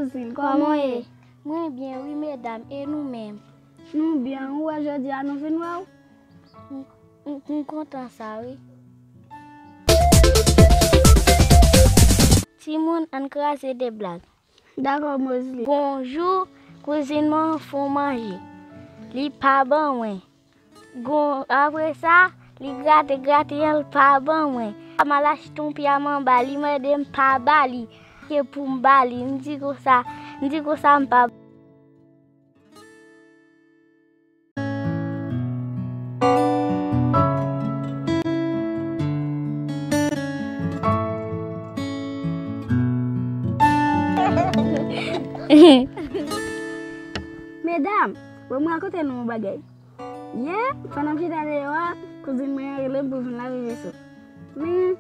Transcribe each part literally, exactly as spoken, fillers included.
Zil, kòman w ye? Mwen byen wi medam, e nou menm? Nou byen, ou wè jodi a nou vin wè w? M, m, m kontan sa wi. Timoun, ann kraze de blag. Dakò, Mozli. Bonjou, kouzin mwen fè w manje. Li pa ban mwen. Gon, apre sa, li grate, grate, li pa ban mwen. M al achte yon pye manba, li mande m pa ba li. Ke pou m ba li, m di konsa, m di konsa m pa Medam, bon, mwen rakonte nou yon bagay. Yè, pandan m chita deyò a, kouzin mwen an rele m pou vin lave veso. Men,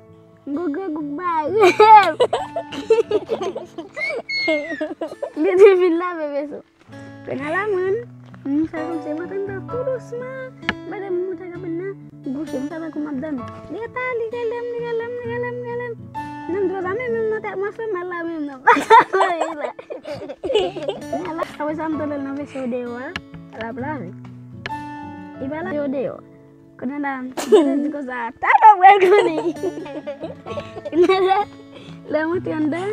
m gon grangou k bare m. Li di vin lave veso. Kounye a la, mwen, m fè kòmsi m antre anndan tou dousman. M pa te monte kabann nan, m kouche, m fè tankou m ap dòmi. Li reta, li rele m, li rele m, li rele m, li rele m. Menm twò sa, men menm nan tèt mwen fè mal la, menm nan pa ta fè sa. Kounye a la, apre sa, m tande l nan veso deyò a, l ap lave. Li pa lave deyò. Kounye a la, m te di konsa, talè w pral konnen. Kounye a la, lè m antre anndan,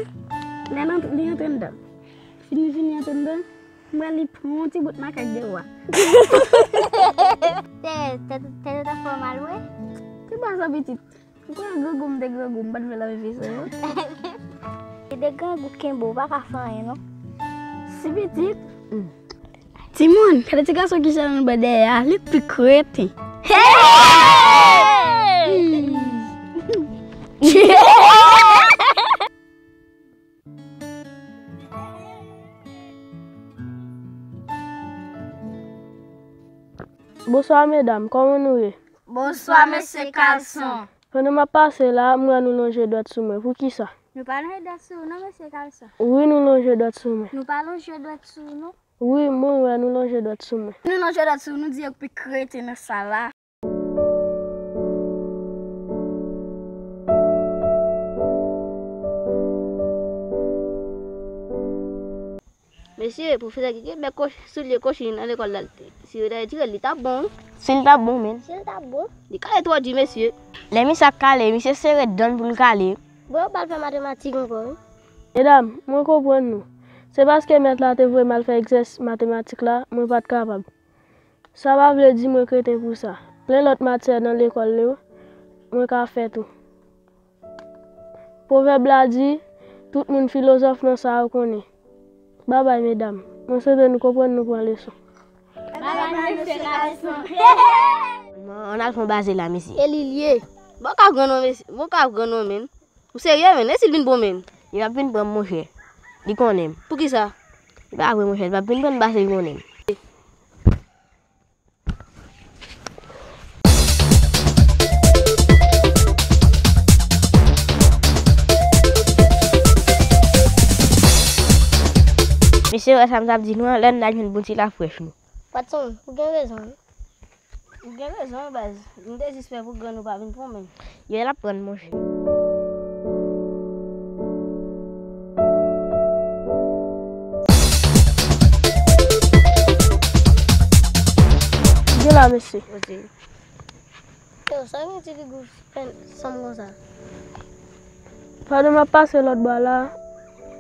lè l ant-, li antre anndan. Fini, fini antre anndan, m wè li pran yon ti bout makak deyò a. Tèt, tèt, tèt ou ta fè w mal, wi. Ki bò sa pitit? Ou kwè grangou m te grangou, m pa t vle lave veso yo? Li te grangou kenbe w, pa ka fè anyen, non. Si pitit. Hmm. Timoun, gade ti gason ki chita nan bò dèyè a, li pi kreten. Hey! Hmm. Bonswa medam, kòman nou ye? Bonswa mesye Kalson. Pandan m ap pase la, m wè nou lonje dwèt sou mwen. Poukisa? Nou pa lonje dwèt sou ou non, mesye Kalson. Wi, nou lonje dwèt sou mwen. Nou pa lonje dwèt sou ou non. Wi, mwen wè nou lonje dwèt sou mwen. Nou lonje dwèt sou ou, nou di yo pi kreten nan sal la. Mesye, pwofesè ki gen bèk kòch, soulye kòch li nan lekòl la, si yo ta retire l, li t ap bon, wi. Si l t ap bon, menn. Si l t ap bon. Li kale twò di, mesye. Lè misye ap kale, misye sere dan l pou l kale. Bon, yo pral fè matematik ankò, wi. Medam, mwen konprann nou. Se paske mèt la te voye m al fè egzèsis matematik la, mwen pa t kapab. Sa pa vle di mwen kreten pou sa. Plen lòt matyè nan lekòl yo, mwen ka fè tou. Pwovèb la di, tout moun filozòf nan sa yo konnen. Babay, medam. Mwen swete nou konprann, nou pran leson. Babay, mesye Kalson. Ann al fè yon baze la, mesye. E li l ye. Bon, ka grann non, mesye. Bon, ka grann non, menn. Ou serye, menn? E si l vin pran w, menn? Li p ap vin pran m, monchè. Li konnen m. Poukisa? Li pa vre, monchè. Li p ap vin pran m paske li konnen m. Mesye, wè sa m t ap di nou an, lè n al jwenn bon ti lafrèch nou. Patson, ou gen rezon, wi. Ou gen rezon, wi, baz. M te jis pè pou grann ou pa vin pran w, menn. Yo, l ap pran, monchè. Gen la, mesye. Ok. Yo, sa gen ti figi w fè sanm konsa? Pandan m ap pase lòt bò la,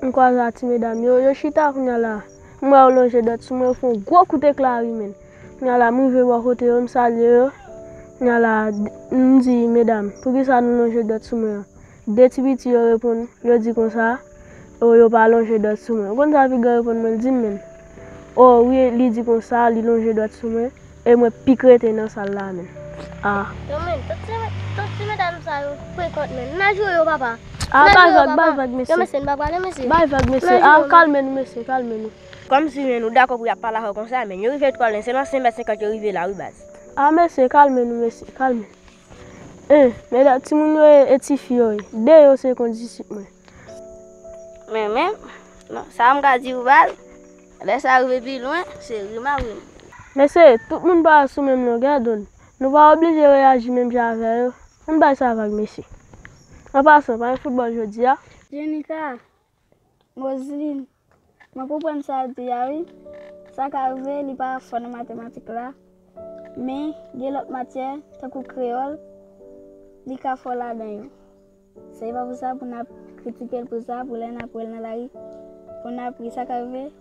m kwaze ak ti medam yo. Yo chita kounye a la. M wè yo lonje dwèt sou mwen, yo fè yon gwo kout ekla ri, menn. Kounye a la, m rive bò kote yo, m salye yo. Kounye a la, m di, medam, poukisa nou lonje dwèt sou mwen an? De ti piti yo reponn, yo di konsa, o, yo pa lonje dwèt sou mwen. Ou konn sa piga reponn mwen, l di m menm, o, wi, li di konsa, li lonje dwèt sou mwen. E mwen pi kreten nan sal la, menn. Ah. Yo, menn, tout ti, tout ti medam sa yo frekant, menn. N a joure yo, papa. Ah, bay vag, bay vag, mesye. Yo, mesye, n pa prale, mesye. Bay vag, mesye. Ah, kalme nou, mesye, kalme nou. Kòmsi, menn, ou dakò pou y ap pale avè w konsa, menn. Yo rive twò lwen, sèlman senk mèt senkant yo rive la, wi, baz. Ah, mesye, kalme nou, mesye, kalme. Eh, medam, timoun yo e, e tifi yo ye. De yo se kondisip mwen. Men, men, non, sa m ka di w, baz, lè sa rive pi lwen, se ri m ap ri m. Mesye, tout moun pa sou menm longè donn. Nou pa oblije reyaji menm jan avè yo. Ann bay sa vag, mesye. An pasan, pa gen foutbòl jodi a. Jenika, Moseline, Mwen konprann sa l di a wi. Sa ka rive li pa fò nan matematik la, men gen lòt matyè, tankou kreyòl, li ka fò ladan yo. Se pa pou sa pou n ap kritike l pou sa, pou lè n ap wè l nan lari, pou n ap ri, sa ka rive.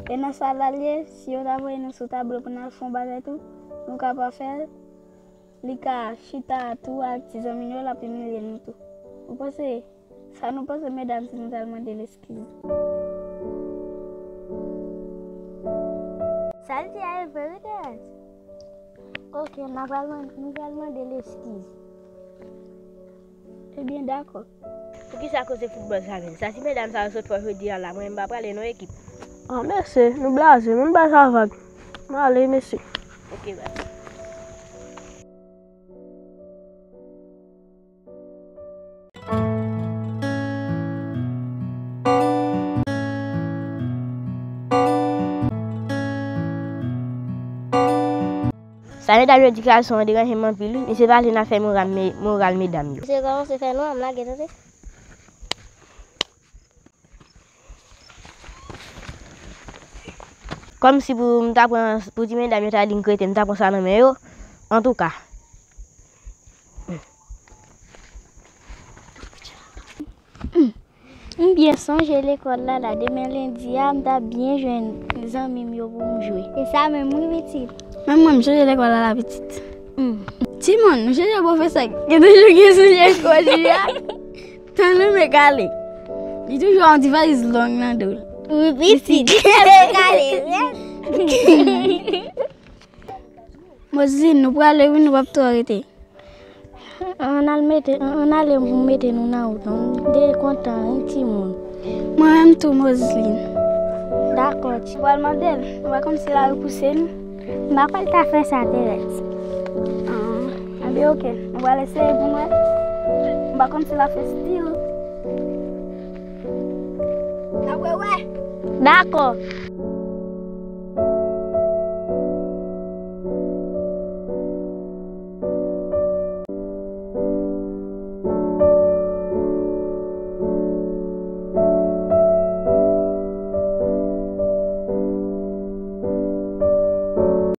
E nan sa l al ye, si yo ta voye nou sou tablo pou n al fè yon bagay tou, nou ka pa fè l. Li ka chita tou ak ti zanmi l yo, l ap imilye nou tou. Ou panse, sa nou panse medam si nou t al mande l eskiz? Sa l di a e vre wi, Terèz. Ok, n a pral man-, nou pral mande l eskiz. Ebyen, dakò. Poukisa koze foutbòl sa menm? Sa ti medam sa yo sot fò jodi a la, mwen m pa prale non ekip. Ah, mesye, nou blaze, menm bay sa vag. M ale, mesye. Ok, bay. Sa medam yo di kalson an deranje m anpil wi. Misye pa vle n ap fè moral, me-, moral medam yo. Misye kòmanse fè nwa, m lage tande. Kòmsi pou m ta pran, pou ti medam yo ta di m kreten, m ta pran sa nan men yo. Antouka. M byen sonje lekòl la, la, demen lendi a, m ta byen jwenn zanmi m yo pou m jwe. E sa menm wi, pitit. Menm mwen, m chanje lekòl la, la, pitit. Hmm. Timoun, nou chanje pwofesè ki toujou gen sou lekòl li a. Tan nan men kale. Li toujou an ti valiz long nan do l. Wi, pitit. Kale, wi. Moseline, nou prale wi, nou p ap twò rete. Ann al mete, ann ale pou m mete nou nan wout non. M te kontan wi timoun. Mwen menm tou, Moseline. Dakò, ti. M pral mande l. M pa konn si l a repouse n. M pa kwè l ta fè sa, Terèz. Ah, anben, ok. M pral eseye pou m wè. M pa konn si l ap fè stil. N ap wè, wè. Dakò.